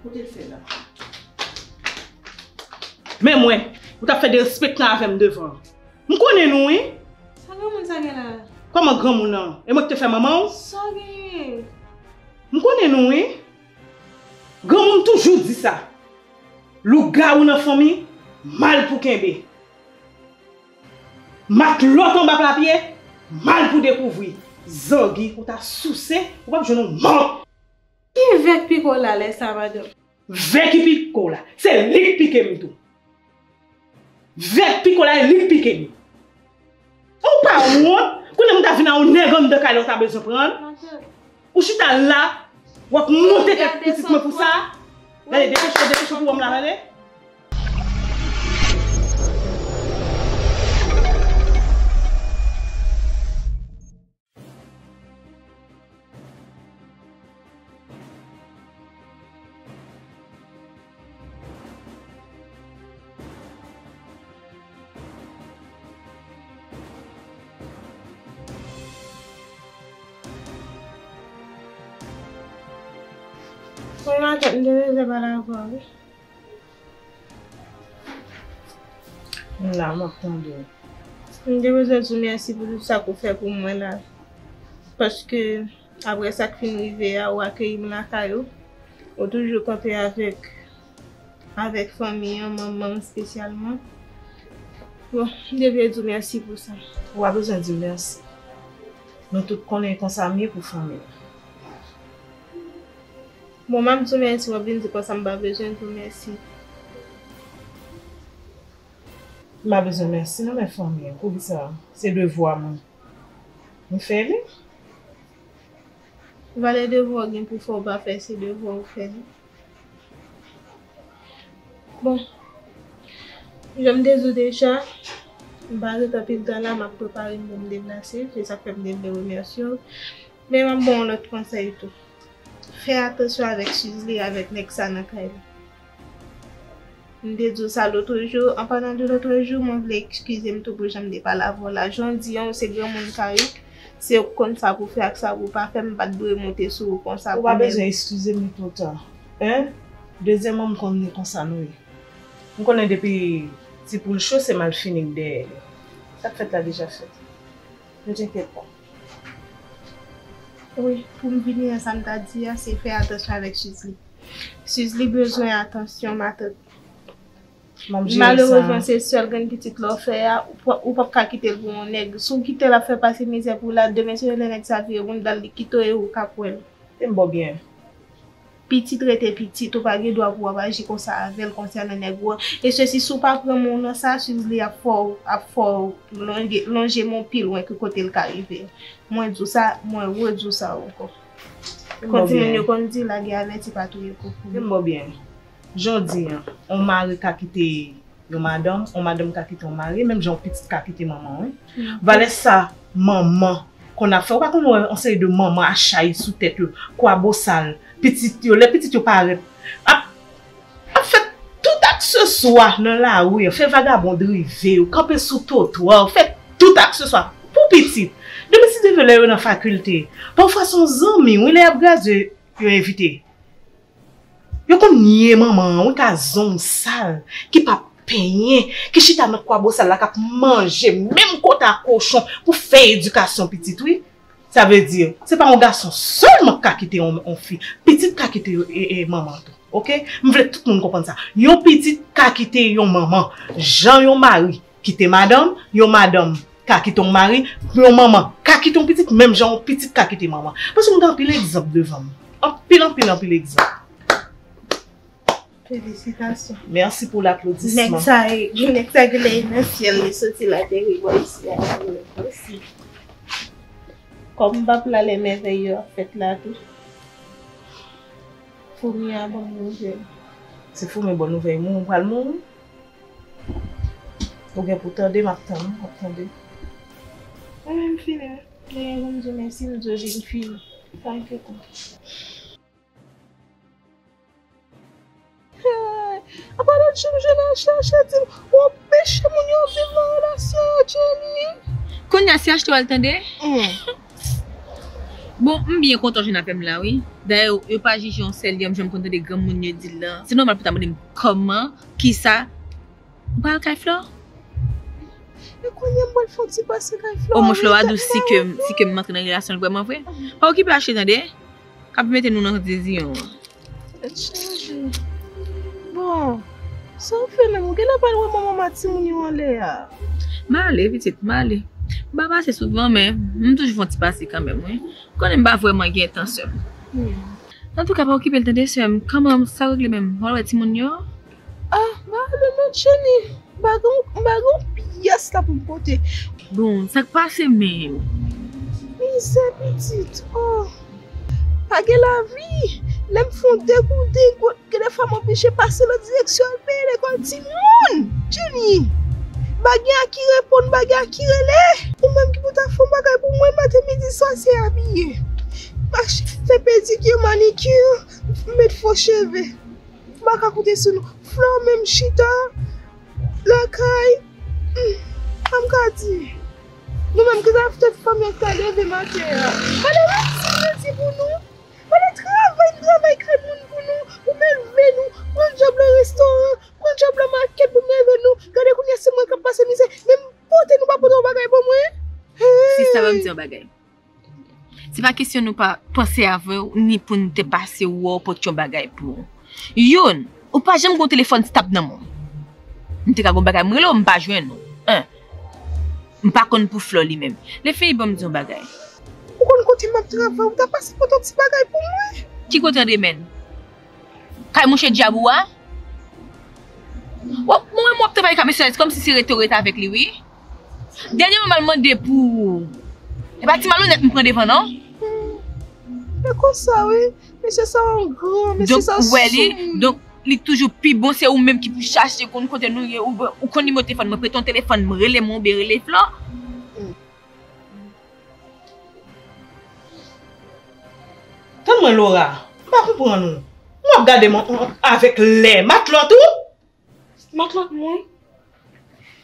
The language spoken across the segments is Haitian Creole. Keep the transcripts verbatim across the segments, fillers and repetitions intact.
Kote l fè la? Men mwen, ou t ap fè derespektan avè m devan. M konnen nou, wi. Sa granmoun sa gen la? Kòman granmoun nan? E mwen ki te fè manman w? Sa genyen? M konnen nou, wi. Granmoun toujou di sa. Lougawou nan fanmi, mal pou kenbe. Matlòt anba pla pye, mal pou dekouvri. Zangi, ou ta souse, ou p ap jwenn yon mò. Ki vè k pike w la lè sa, madanm? Vè ki pike w la, se li k pike m tou. Vè k pike w la, e li k pike m. Ou pa wont? Kounye a m ta vin a yon nèg anndan kay la, ou ta bezwen pran l? Ou chita la, w ap monte tèt pitit mwen pou sa? Gade, depeche w, depeche w pou wè m la, tande? Wi, matant, m te bezwen pale avè w, wi. M la, m ap tande w. M te bezwen di w mèsi pou tout sa ke w fè pou mwen la. Paske, apre sa k fin rive a, ou akeyi m lakay ou. Ou toujou kanpe avèk, avèk fanmi an, manman m espesyalman. Bon, m te vle di w mèsi pou sa. Ou pa bezwen di m mèsi. Nou tout konnen konsa m ye pou fanmi m. Bon, m ap di w mèsi, w ap vin di konsa m pa bezwen di w mèsi. M pa bezwen mèsi non, men fanmi an. Poukisa? Se devwa mwen. M fè li. Valè devwa w gen pou fè w pa fè, se devwa w fè li. Bon, jan m te di w deja, m pa ret anpil tan la, m ap prepare m pou m deplase. Se sa k fè m te vle remèsye w. Men m ap ba w yon lòt konsèy tou. Fè atansyon avèk Sizli, avèk nèg sa nan kay la. M te di w sa lotrejou. An palan de lotrejou, mwen vle eskize m tou pou jan m te pale avè w la. Jan w di an, ou se granmoun kay ou, se ou k konn sa pou fè ak sa pou pa fè, m pa t dwe monte sou ou konsa. Ou pa bezwen eskize m, li twò ta. Hein? Dezyèmman, m konnen konsa nou ye. M konnen depi ti poul cho, se malfini k dèyè li. Sa k fèt la deja fèt. Ne t'inquiète pas. Wi, pou m vini nan sa m ta di a, se fè atansyon avèk Sizli. Sizli bezwen atansyon, matant. M ap jere sa. Malerezman, se sèl grenn pitit la w fè a, ou p-, ou p ap ka kite l pou yon nèg. Si w kite l ap fè pase mizè pou la, demen se lè nèg sa vire moun dal li kite w e ou k ap wè l. E m ba w byen. Pitit rete pitit, ou pa gen dwa pou w ap aji konsa avè l konsènan nèg ou an. E sesi, si w pa pran men w nan sa, Sizli ap fè w, ap fè w lonje, lonje men w pi lwen ke kote l ka rive. Mwen di w sa, mwen redi w sa ankò. Kon timoun yo konn di, lage avèti pa touye kokobe. M ba w byen. Jan w di an, yon mari ka kite yon madanm, yon madanm ka kite yon mari, menm jan yon pitit ka kite manman, wi. Valè sa manman konn ap fè. Ou pa konn wè yon seri de manman a chay sou tèt yo, kwabosal, pitit yo, lè pitit yo parèt, ap, ap fè tout akseswa nan lari an, fè vagabon drive yo, kanpe sou twotwa, fè tout akseswa pou pitit. Demen si Dye vle lè yo nan fakilte, pafwa se yon zanmi, wi, lè y ap gradye, yo envite. Yo konn nye manman an, wi, ka zonm sal, ki pa penyen, ki chita nan kwabosal la, k ap manje menm kota kochon pou fè edikasyon pitit, wi. Sa vle di, se pa yon gason sèlman k ka kite yon, yon fi. Pitit ka kite yo, e, e, manman tou. Oke? M vle tout moun konprann sa. Yon pitit ka kite yon manman. Jan yon mari kite madanm, yon madanm ka kite yon mari, yon manman ka kite yon pitit, menm jan yon pitit ka kite manman. Paske m gen anpil egzanp devan m. Anpil, anpil, anpil egzanp. Felisitasyon. Mèsi pou laplodisman. Nèg sa, nèg sa genlè nan syèl, li soti latè, li bò isi a, osi. Kòm m p ap la lè mèvèy yo ap fèt la tou. Foumi a ban m nouvèl. Se foumi ban w nouvèl, moun pral mouri. Ou gen pou tande, m ap tann, m ap tande. Mwen menm m fini wi. Mwen gen pou m di w mèsi, m di w vin fini. Pa enkyete w. Apa lòt jou m jwenn al chache di m w ap peche moun yo viv nan relasyon yo, Jenny. Kounye a se achte w al tande? Hmm. Bon, m byen kontan w jwenn avè m la, wi. Dayè, yo pa jije yon sèl lè, m janm konn tande granmoun yo di l lan. Se nòmal pou ta mande m kòman, kisa. Ou pral kay Flò? E kounye a m pral fè yon ti pase kay Flò. Omwen Flò a dous si ke, si ke m antre nan relasyon l vrèman vre. Pa okipe Ache tande. K ap mete nou nan diziyon an. Tèt chaje. Bon, sa w fè menm? Ou genlè pral wè manman ma timoun yo anlè a. M ale, pitit, m ale. M pa pase souvan, men m toujou fè yon ti pase kanmenm, wi. Ou konnen m pa vrèman gen tan, sè m. Hmm. Antouka, pa okipe l tande, sè m. Kòman sa regle menm? W al wè timoun yo? Ah, m pa ale non, Jenny. M pa gen, m pa gen yon pyès la pou m pote. Bon, sa k pase menm? Mizè pitit, oh. Pa gen lavi. Lè m fè yon degouden, gen de fwa m oblije pase lòt direksyon al peye lekòl timoun. Jenny, bagay a ki reponn, bagay a ki rele. Ou menm ki pou ta fè yon bagay pou mwen maten, midi, swa, se abiye. M achte, fè pedikir, manikir, m met fo cheve. M pa ka konte sou nou. Flò menm chita lakay. Hmm, sa m ka di? Nou menm ki sa tout fanm yo k ta leve maten an. Pale rèd si nou redi pou nou. Pale travay n travay kay moun pou nou. Pou m elve nou. Pran djòb nan restoran. Pran djòb nan makèt pou m elve nou. Gade kounye a se mwen k ap pase mizè. Menm pote nou pa pote yon bagay pou mwen. Sista, ban m di yon bagay. Se pa kesyon nou pa panse avè w, ni pou n te pase wè w pote yon bagay pou ou. Youn, ou pa janm gen yon telefòn stab nan men w. M te ka gen yon bagay, m rele w, m pa jwenn ou. En, m pa konn pou Flò li menm. Lefini, ban m di yon bagay. Ou konn kote m ap travay, ou ta pase pote yon ti bagay pou mwen. Ki kote an demen? Kay mouche dyab ou a? W ap, mwen, mwen, w ap travay ka mesye, kòmsi se rete w rete avèk li, wi. Dènyèman, m al mande pou, e pa ti malonèt m pran devan, non? E konsa, wi. Mesye sa yon gran, mesye sa sou. Donk, ou wè li, donk, li toujou pi bon, se ou menm ki pou chache konn kote nou ye, ou, ou konn nimewo telefòn mwen, prete yon telefòn, m rele mwen, oubyen rele Flò. Tann mwen, Laura, m pa konprann ou. Ou ap gade m avèk lè matlòt ou? Matlòt mwen?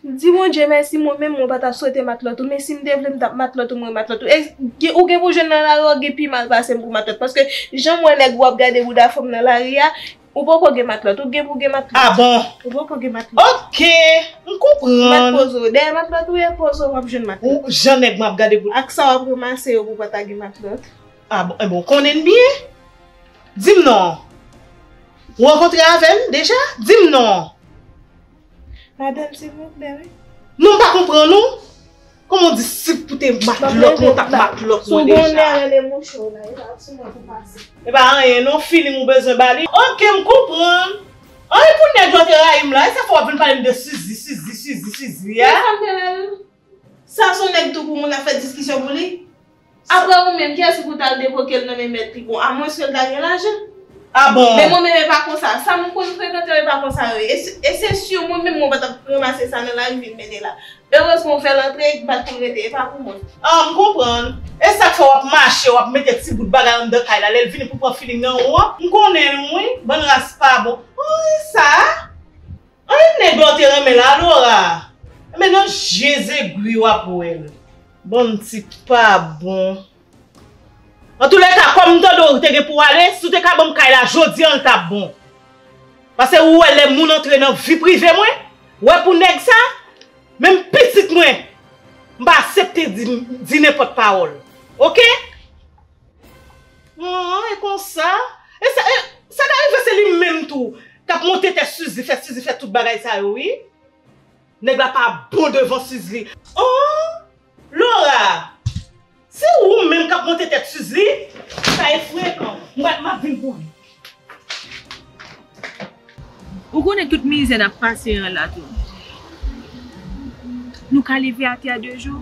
Di Bondye mèsi, mwen menm mwen pa t ap swete matlòt ou, men si m te vle m t ap matlòt ou, mwen matlòt ou. E gen, ou gen pou jwenn nan lari a, ou gen pi mal pase m pou matlòt. Paske jan m wè nèg ou ap gade bouda fanm nan lari a, ou poko gen matlòt, ou gen pou gen matlòt. Ah bon? Ou poko gen matlòt. Ok, m konprann. Mat poze w. Dèyè matlòt ou ye, poze w, w ap jwenn matlòt. Ou, jan nèg mwen ap gade pou. Ak sa w ap ranmase yo pou w pa ta gen matlòt. Ah bon, e bon, konnen byen. Di m non. Ou rankontre avè m deja? Di m non. Madanm, silvouplè, wi. Non, m pa konprann ou. Kòman w di si w te matlòt mwen, w t ap matlòt mwen deja? Sou bon lè rele mouche w la, e pa sou mwen pou pase. E pa anyen non, feeling ou bezwen ba li. Ok, m konprann. Anyen pou nèg yo te rayi m la, e sa fè w ap vin pale m de Suzy, Suzy, Suzy, Suzy a? Sa se yon nèg tou pou moun ap fè diskisyon pou li? Apre ou menm, kiyès ki pou t al debloke l nan men mèt li? Bon, amwenske l ta gen lajan. Ah bon? Men mwen menm, e pa konsa. Sa m konn frekante yo, e pa konsa yo ye. E se, e se si mwen menm, mwen pa t ap ranmase sa nan lari vin mete la. Erezman, ou fè l antre, bat pou l rete, e pa pou mwen. Ah, m konprann. E sa k fè w ap mache, w ap mete ti bout bagay anndan kay la, lè l vini pou pran feeling nan ou an? M konnen l, wi. Bann ras pa bon. Wi, sa. Anyen nèg la w te renmen la, Laura. Men nan je zegwi w ap wè l. Bann ti pa bon. Antoulèka, kòm m tande w te gen pou w ale, si w te ka ban m kay la jodi a, l t ap bon. Paske ou wè lè moun antre nan vi prive mwen, wè pou nèg sa, menm pitit mwen, m pa aksepte di, di nenpòt pawòl. Oke? An, e konsa? E sa, e, sa ka rive se li menm tou k ap monte tèt Suzy, fè Suzy fè tout bagay sa yo, wi. Nèg la pa bon devan Suzy. Oh! Laura! Se ou menm k ap monte tèt Suzy? Sa e frekan. Mwen, m ap vin pou li. Ou konnen tout mizè n ap pase an la tou. Nou ka leve atè a de jou.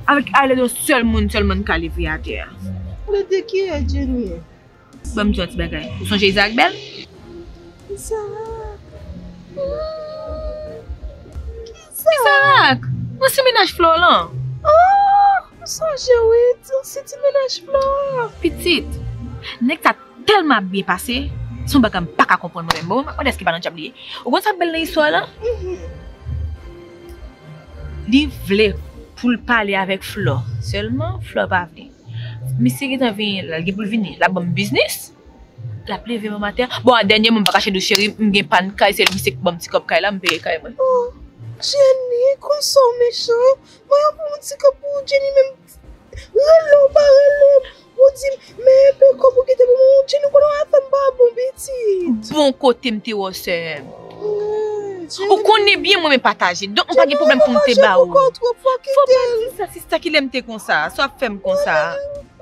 Avèk alèd yon sèl moun sèlman n ka leve atè a. Alèd de kiyès, Jenny? Ban m di yon ti bagay. Ou sonje Izarak Bèl? Izarak. Hmm. Ki Izarak? Izarak! Ansyen mennaj Flò lan. Oh, m sonje wi, ti ansyen ti mennaj Flò. Pitit, nèg sa tèlman ap byen pase, se yon bagay m pa ka konprann mwen menm. Bon, mwen pa konn èske pa nan dyab li ye. Ou konn sa k bèl nan istwa lan? Mhm. Li vle pou l pale avèk Flò, sèlman Flò pa vle. Misye gentan vini la, li gen pou l vini. L ap ban m biznis. L ap leve m maten. Bon, a dènye moman, m pa kache di w, cheri, m gen pann kay, se misye k ban m ti kòb kay la, m peye kay mwen. Oh, Jenny, konsa w mechan. Mwen, yon pou yon ti kòb pou Jenny, menm rele w pa rele m. Ou di m, men enpe kòb ou kite pou mwen, Jenny, ou konnen afè m pa bon, pitit. Bon kote m te wè w, sè m. Ou konnen byen mwen renmen pataje. Donk, m pa gen pwoblèm pou m te ba ou. Fò w pa di sa, sista, kilè m te konsa? Sa w ap fè m konsa?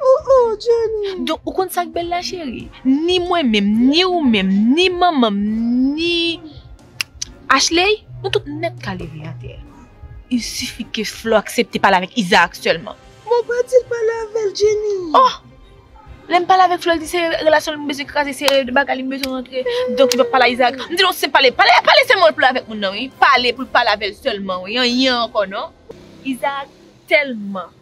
Oh, oh, Jenny. Donk, ou konn sa k bèl la, cheri? Ni mwen menm, ni ou menm, ni manman m, ni Ashley, nou tout nèt ka leve atè. Il suffit que Flo aksepte pale avèk Isaac sèlman. Mwen pa di l pale avè l, Jenny. Oh! Lè m pale avèk Flo, l di se relasyon li m bezwen kraze, se bagay li m bezwen rantre. Donk, li p ap pale a Isaac. M di non, se pale, pale, pale sèlman pou l avèk moun nan, wi. Pale pou l pale avè l sèlman, wi. Anyen ankò, non. Isaac tèlman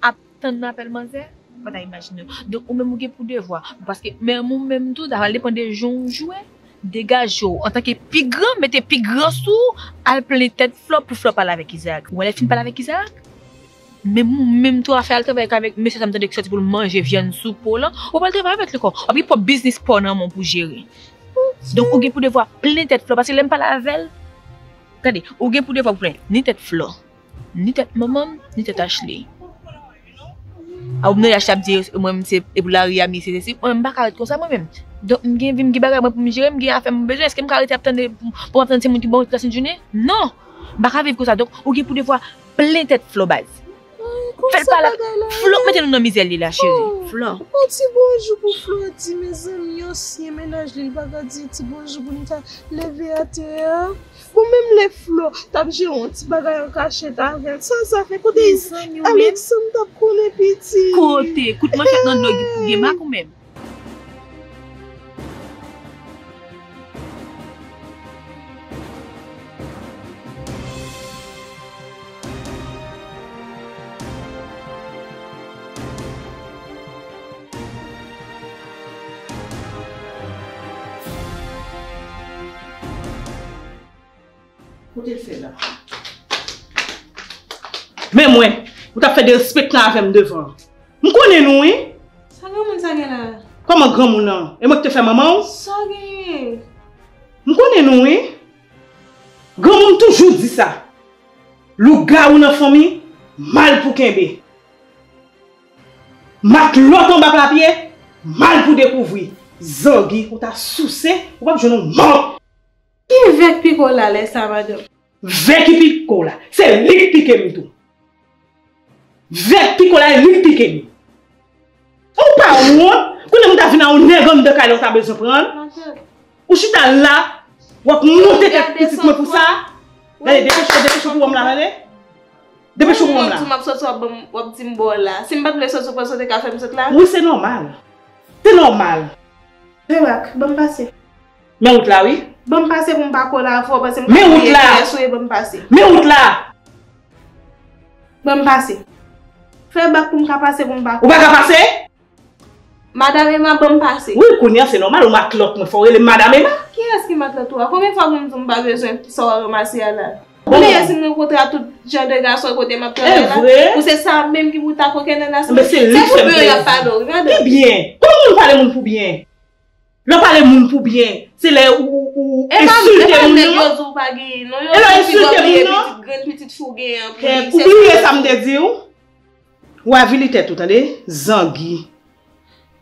ap tann apèl manzè, ou pa ta imajine w. Donk, ou menm ou gen pou devwa. Paske menm ou menm tou, sa va depann de jan w jwe. Degaje w. Antanke pi gran, mete pi gran sou w, al plenn tèt Flo pou Flo pale avèk Isaac. Ou wè lè l fin pale avèk Isaac, menm ou menm tou a fè al travay avèk mesye sa m tande ki sòti pou l manje vyann sou po lan, ou pral travay avèk li ankò. W ap gen pwòp biznis pa w nan men w pou jere. Donk, ou gen pou devwa plenn tèt Flo, paske lè m pale avè l, gade, ou gen pou devwa pou plenn ni tèt Flo, ni tèt manman m, ni tèt Ashley. A ou m nan Ashley ap di mwen menm se e pou lari a, misye sesi. Mwen menm m pa ka ret konsa mwen menm. Donk m gen vi m, gen bagay mwen pou m jere, m gen afè m bezwen. Èske m ka rete ap tande pou, pou m ap tande se moun ki ban m tout la sent jounen? Non! M pa ka viv konsa. Donk ou gen pou devwa plen tèt Flo baz. Fè l pale. Flo mete nou nan mizè li la, cheri. Flo. Yon ti bonjou pou Flo di, mezanmi, ansyen mennaj li, li pa ka di ti bonjou pou li ta leve atè a. Bon, menm lè Flo t ap jere yon ti bagay an kachèt avè l, sa sa fè kote Alexandre t ap konnen pitit? Kote? Kout manchèt nan do pou gen mak ou menm. Kote l fè la? Men mwen, ou t ap fè derespektan avè m devan. M konnen nou, wi. Sa granmoun sa gen la? Kòman granmoun nan? E mwen ki te fè manman w? Sa genyen? M konnen nou, wi. Granmoun toujou di sa. Lougawou nan fanmi, mal pou kenbe. Matlòt anba pla pye, mal pou dekouvri. Zangi, ou ta souse, ou p ap jwenn yon mò. Ki vè k pike w la lè sa, madanm? Vè ki pike w la, se li k pike m tou. Vè k pike w la, e li k pike m. Ou pa wont? Kounye a m ta vin a yon nèg anndan kay la, ou ta bezwen pran l. Ou chita la, w ap monte tèt pitit mwen pou sa. Gade, depeche w, depeche w pou wè m la, tande? Depeche w pou wè m la. Ou di m ap soti, w ap ban m, w ap di m ba w la. Si m pa t vle soti, ou panse w te ka fè m sot la? Wi, se nòmal. Se nòmal. Fè bak, ban m pase. Men wout la, wi. Ban m pase pou m pa kole avè w, paske m ka peye kè sou e ban m pase. Men wout la! Ban m pase. Fè bak pou m ka pase pou m pa kole. Ou pa ka pase? Madanm Emma, ban m pase. Wi, kounye a se nòmal, ou matlòt mwen, fò w rele m Madanm Emma. Kiyès ki matlòt ou a? Konbyen fwa pou m di w m pa bezwen sa w ranmase a la? Bon. Ou bliye si m rankontre a tout jan de gason kote m ap travay la? E vre? Ou se sa menm ki pou ta kokenn nan la simen? Men se li k fè m plezi. Se pou byen y ap pale w, wi, madanm. Ki byen? Kòman moun pale moun pou byen? Lè w pale moun pou byen, se lè ou, ou, ou ensilte moun nan. E pa nèg yo di w pa genyen, non. Yo di w pi gwo bliye pitit, grenn pitit fi w genyen an pou li. Ou bliye sa m te di w? Ou avili tèt ou, tande? Zangi.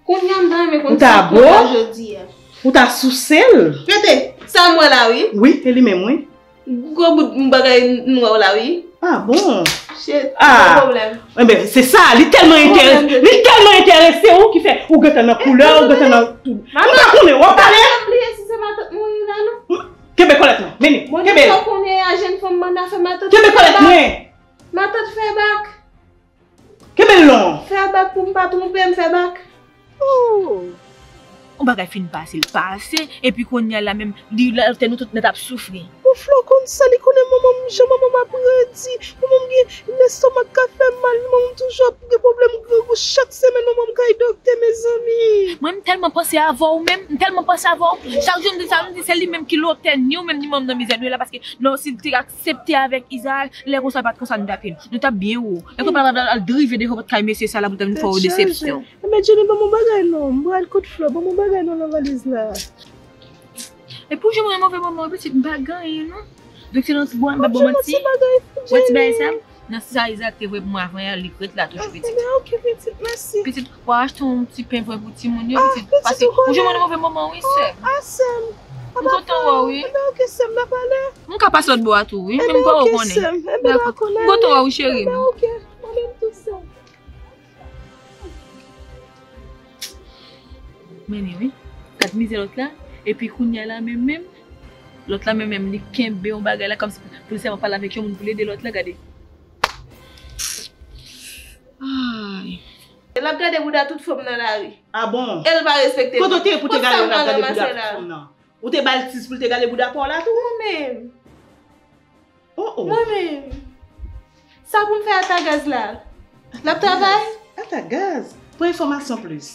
Kounye a m ta renmen konn sa pou w fè jodi a. Ou ta souse l. Rete, sa m wè la, wi. Wi, e li menm, wi. Gwo bout bagay nwè w la, wi. Ah bon? Shit, ah, gen pwoblèm. Enben, se sa, li tèlman enterese, li tèlman enterese ou ki fè ou gentan nan koulè, ou gentan nan tout. Ou pa konnen, w ap pale. Matant, bliye si se matant mwen ye la, non. Kenbe kòlèt mwen, Mimi, kenbe l. Bon, sa w konnen a, jèn fanm manda fè matant fè bak. Kenbe kòlèt mwen. Matant fè bak. Kenbe l non. Fè bak pou m pa twonpe m, fè bak. Oh! Yon bagay fin pase, l pase, epi kounye a la menm, li la, te nou tout nèt ap soufri. Ou Flo konn sa, li konnen manman m, jan manman m ap redi. Manman m gen lestomak ka fè mal, manman m toujou ap gen pwoblèm grangou. Chak semèn manman m kay doktè, mezanmi. Mwen, m tèlman panse avè w menm, m tèlman panse avè w. Chak jou m di sa, m di se li menm ki lotè, ni ou menm ni manman m nan mizè nou ye la, paske non, si l te aksepte avèk Izaak, lè konsa pa t konsa nou t ap ye. Nou t ap byen wo. Lè konsa pa t al drive devan pòt kay mesye sa la pou l ta vin fè w desepsyon. Ebyen, Jenny, ban m yon bagay non. M pral kot Flo, ban m yon bagay non nan valiz la. E pou jan mwen move manman, pitit, m pa gen anyen non. Doktè nan ti bwa, m pa ba w manti. Wè ti bagay sa? Nan sa Izaak te voye pou mwen avan yè, li ret la toujou, pitit. Ebyen, ok, pitit, mèsi. Pitit, w a achte yon ti pen vre pou timoun yo, pitit. Pase, ou jan mwen move manman, wi, sè. Ah, sè m. M kontan wè w, wi. Ebyen, ok, sè m, n a pale. M ka pase lòt bò a tou, wi, men m pa wè w konnen. Dakò. M kontan wè w, wi, cheri m. Ebyen, ok, mwen menm tou, sè m. Men li, wi. Gad mizè lòt la. Epi kounye a la menm, menm, lòt la menm, menm, li kenbe yon bagay la kòmsi pou li sèlman pale avèk yon moun pou l ede lòt la, gade. Ay. E l ap gade bouda tout fanm nan lari. Ah bon? E l pa respekte moun. Kote w te ye pou te gade l ap gade bouda tout fanm nan? Ou te ba l tiz pou l te gade bouda pa w la tou? Mwen menm. Oh, oh. Mwen menm. Sa pou m fè ata gaz la? L ap travay? Ata gaz? Pou enfòmasyon plis.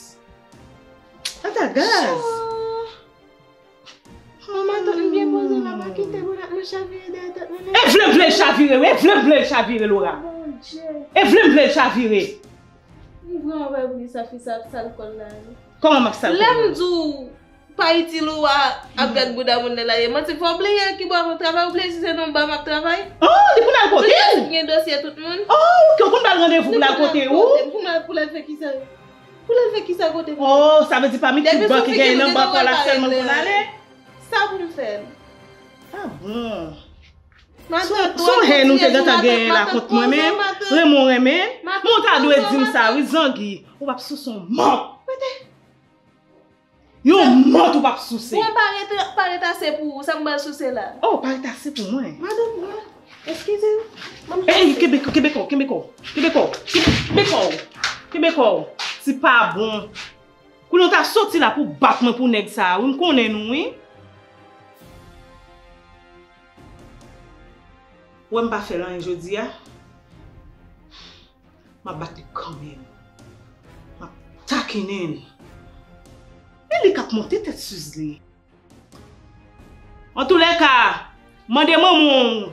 Ata gaz? Oh. Manman, tout m byen poze la, m a kite boulèt mwen chavire dèyè tèt mwen. E vle m vle l chavire, wi, e vle m vle l chavire, Laura. Bondye. E vle m vle l chavire. M vrèman pa vle sa fi sa ap sal kò l la, wi. Kòman m ap sal kò m? Lè m di w pa itil ou a ap gad bouda moun nan la ye. Manti, fò w bliye ki bò m ap travay, ou bliye si se nan ba m ap travay? Oh, li konn al kote w? Ou bliye si m gen dosye tout moun? Oh, ok, ou konn ba l randevou pou l al kote w? Pou l al, pou l al fè kisa? Pou l al fè kisa kote moun? Oh, sa vle di pami tout ban ki genyen nan bank la sèlman l konn ale? Sa pou m fè l? Ah bon. Son, son hèn ou te gentan genyen la kont mwen menm, renmen w renmen, men w ta dwe di m sa wi, zangi, ou p ap souse yon mòp. Yon mòt ou p ap souse. Bon, pa ret, pa ret ase pou ou, sa m pral souse la. Oh, pa ret ase pou mwen. Madanm mwen, eskize m. Ey, kenbe, kenbe kò w, kenbe kò w, kenbe kò w, kenbe kò w, kenbe kò w. Ti pa bon. Kounye w ta soti la pou bat mwen pou nèg sa a, wi, m konnen nou, wi. Ou wè m pa fè l anyen jodi a? M ap bat li kanmenm. M ap takinen l. E li k ap monte tèt siz li. Antoulèka, mande manman w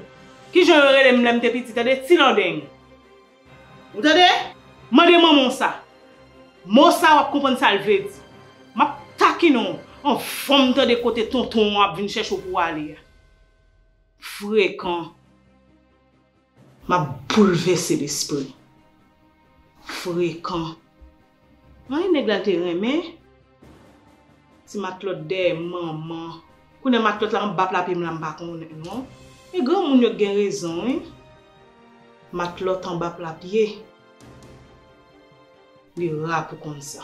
kijan yo rele m lè m te piti, tande, Ti Landeng. Ou tande? Mande manman w sa. Mo sa w ap konprann sa l vle di. M ap takinen w anvan m tande kote tonton w ap vin chèche w pou w ale a. Frekan. M ap boulvèse lespri. Frekan. Anyen nèg la te renmen. Ti matlòt dèyè manman. Kounye a matlòt la anba pla pye m la m pa konnen non. E granmoun yo k gen rezon wi. Matlòt anba pla pye. Li ra pou konn sa.